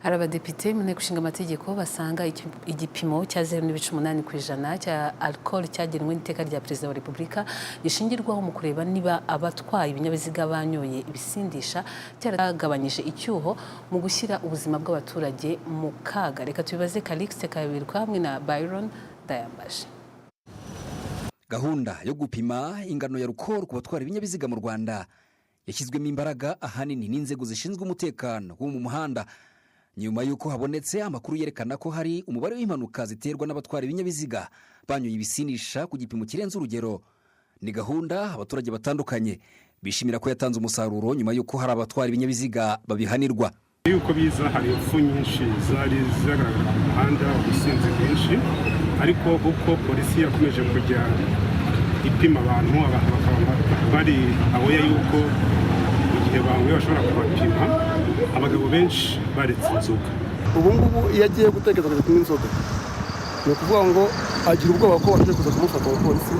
Hari abadepite mu Nteko Ishinga Amategeko basanga igipimo cya 0.8% cya alcool cyagenwe n'iteka rya Perezida wa Repubulika gishingirwaho mu kureba niba abatwaye ibinyabiziga banyoye ibisindisha cyaragabanyije icyuho mu gushyira ubuzima bw'abaturage mu kaga. Reka tubibaze Calixte Kayoberwa hamwe na Byron Dayambaje. Gahunda yo gupima ingano ya alcool ku batwara ibinyabiziga mu Rwanda yashyizwemo imbaraga ahanini n'inzego zishinzwe umutekano wo mu muhanda, nyuma y'uko habonetse amakuru yerekana ko hari umubare w'impanuka ziterwa n'abatwara ibinyabiziga banyoye ibisindisha ku gipimo kirenze urugero. Ni gahunda abaturage batandukanye bishimira ko yatanze umusaruro, nyuma y'uko hari abatwara ibinyabiziga babihanirwa. Yuko biza, hari impfu nyinshi zari zigaragara mu muhanda, ubusinzi bwinshi, ariko uko polisi yakomeje kujya ipima abantu, abantu bakaba bari aware yuko igihe banyweye bashobora kubapima, abagabo benshi baretse inzoga. Ubu ngubu iyo agiye gutekereza kujya kunywa inzoga, ni ukuvuga ngo agira ubwoba ko bagiye kuza kumufata abapolisi,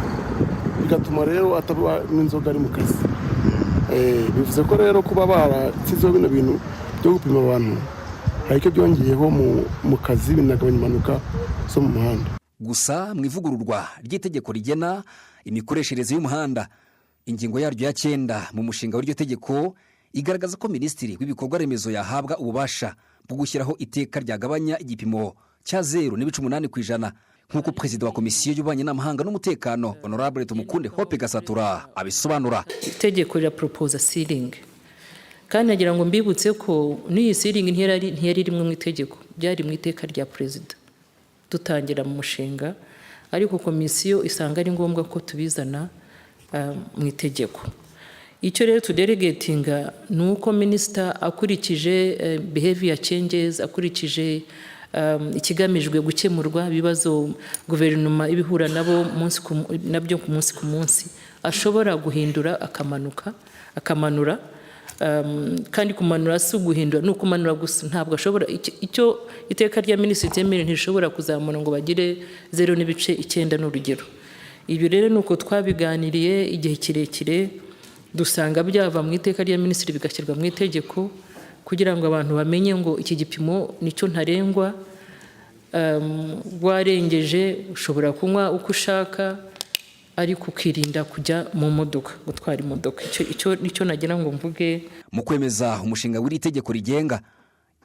bigatuma rero ataba n'inzoga ari mu kazi. Bivuze ko rero kuba barashyizeho bino bintu byo gupima abantu, hari icyo byongeyeho mu kazi, binagabanya impanuka zo mu muhanda. Gusa mu ivugururwa ry'itegeko rigena imikoreshereze y'umuhanda, ingingo yaryo ya 9 mu mushinga w'iryo tegeko igaragaza ko Minisitiri w'Ibikorwa Remezo yahabwa ububasha bwo gushyiraho iteka ryagabanya igipimo cya 0.8%, nk'uko Perezida wa Komisiyo y'Ububanyi n'Amahanga n'Umutekano, Honorable Tumukunde Hope Gasatura, abisobanura. Itegeko riraporopoza ceiling, kandi nagira ngo mbibutse ko n'iyi ceiling ntiyari rimwe mu itegeko, byari mu iteka rya Perezida dutangira mu mushinga, ariko komisiyo isanga ari ngombwa ko tubizana mu itegeko. Icyo rero tudelegatinga ni uko minisita, akurikije behavior changes, akurikije ikigamijwe gukemurwa, ibibazo guverinoma ibihura nabo nabyo ku munsi ku munsi, ashobora guhindura, akamanuka, akamanura. Kandi kumanura si uguhindura, ni ukumanura gusa. Ntabwo ashobora, icyo iteka rya minisitiri ryemewe ntishobora kuzamura ngo bagire 0.9, ni urugero. Ibi rero ni uko twabiganiriye igihe kirekire, dusanga byava mu iteka rya minisitiri bigashyirwa mu itegeko, kugira ngo abantu bamenye ngo iki gipimo nicyo ntarengwa. Warengeje ushobora kunywa uko ushaka, ariko ukirinda kujya mu modoka, gutwara imodoka. Icyo nicyo nagira ngo mvuge. Mu kwemeza umushinga w'iri tegeko rigenga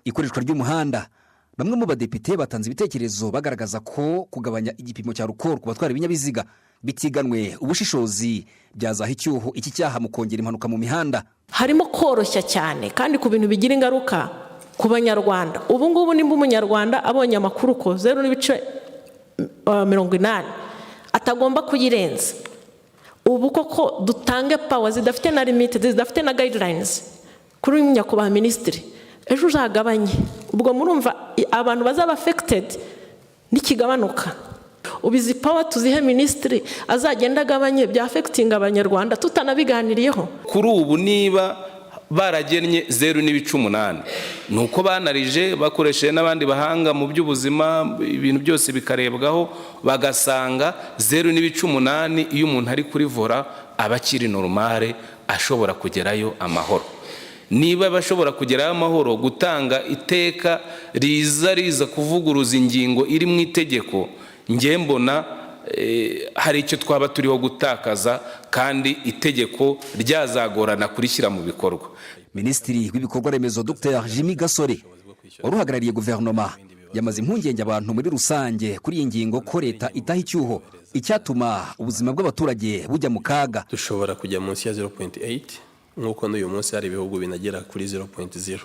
ikoreshwa ry'umuhanda, bamwe mu badepite batanze ibitekerezo bagaragaza ko kugabanya igipimo cya alcool ku batwara ibinyabiziga bitiganwe ubushishozi byazaha icyuho iki cyaha mu kongera impanuka mu mihanda. Harimo koroshya cyane, kandi ku bintu bigira ingaruka ku Banyarwanda. Ubu ngubu nimba Umunyarwanda abonye amakuru ko 0.80 atagomba kuyirenza, ubu koko dutange power zidafite na limite, zidafite na guidelines kuri nyakubahwa minisitiri, ejo uzagabanye. Ubwo murumva abantu bazaba affected n'ikigabanuka. Ubu izi power tuzihe minisitiri, azagenda agabanye, bya affectinga Abanyarwanda tutanabiganiriyeho. Kuri ubu niba baragennye 0.8, ni uko banarije bakoresheje n'abandi bahanga mu by'ubuzima, ibintu byose bikarebwaho, bagasanga 0.8 iyo umuntu ari kuri volant aba akiri normal, ashobora kugerayo amahoro. Niba bashobora kugerayo amahoro, gutanga iteka riza kuvuguruza ingingo iri mu itegeko, nge mbona hari icyo twaba turiho gutakaza, kandi itegeko ryazagorana kurishyira mu bikorwa. Minisitiri w'Ibikorwa Remezo, Dr Jimmy Gasore, wari uhagarariye guverinoma, yamaze impungenge abantu muri rusange kuri iyi ngingo, ko leta itaha icyuho icyatuma ubuzima bw'abaturage bujya mu kaga. Dushobora kujya munsi ya 0.8, nk'uko n'uyu munsi hari ibihugu binagera kuri 0.0,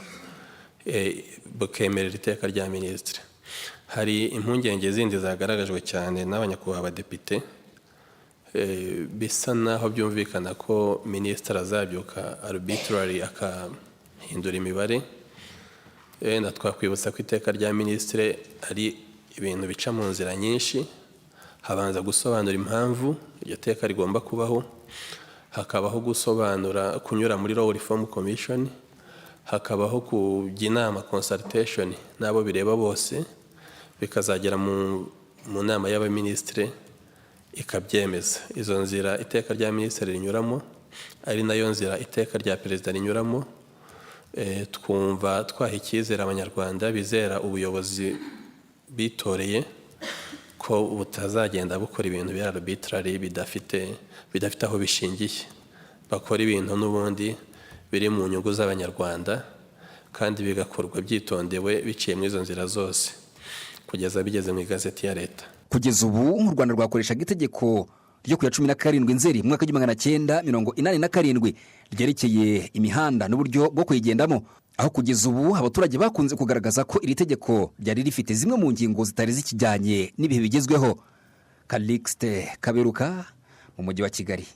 bakemerera iteka rya minisitiri. Hari impungenge zindi zagaragajwe cyane n'abanyakubahwa badepite, bisa naho byumvikana ko minisitiri azabyuka arbitrary akahindura imibare. Wenda twakwibutsa ko iteka rya minisitiri ari ibintu bica mu nzira nyinshi. Habanza gusobanura impamvu iryo teka rigomba kubaho, hakabaho gusobanura, kunyura muri Law Reform Commission, hakabaho kujya inama, consultation n'abo bireba bose, bikazagera mu nama y'abaminisitiri ikabyemeza. Izo nzira iteka rya minisitiri rinyuramo, ari nayo nzira iteka rya perezida rinyuramo. Twumva twaha icyizere Abanyarwanda bizera ubuyobozi bitoreye ko butazagenda bukora ibintu bya arbitrary, bidafite aho bishingiye, bakora ibintu n'ubundi biri mu nyungu z'Abanyarwanda kandi bigakorwa byitondewe, biciye muri izo nzira zose kugeza bigeze mu igazeti ya leta. Kugeza ubu u Rwanda rwakoreshaga itegeko ryo ku ya 17 Nzeri mu mwaka w'1987 ryerekeye imihanda n'uburyo bwo kuyigendamo, aho kugeza ubu abaturage bakunze kugaragaza ko iri tegeko ryari rifite zimwe mu ngingo zitari zikijyanye n'ibihe bigezweho. Calixte Kaberuka mu mujyi wa Kigali.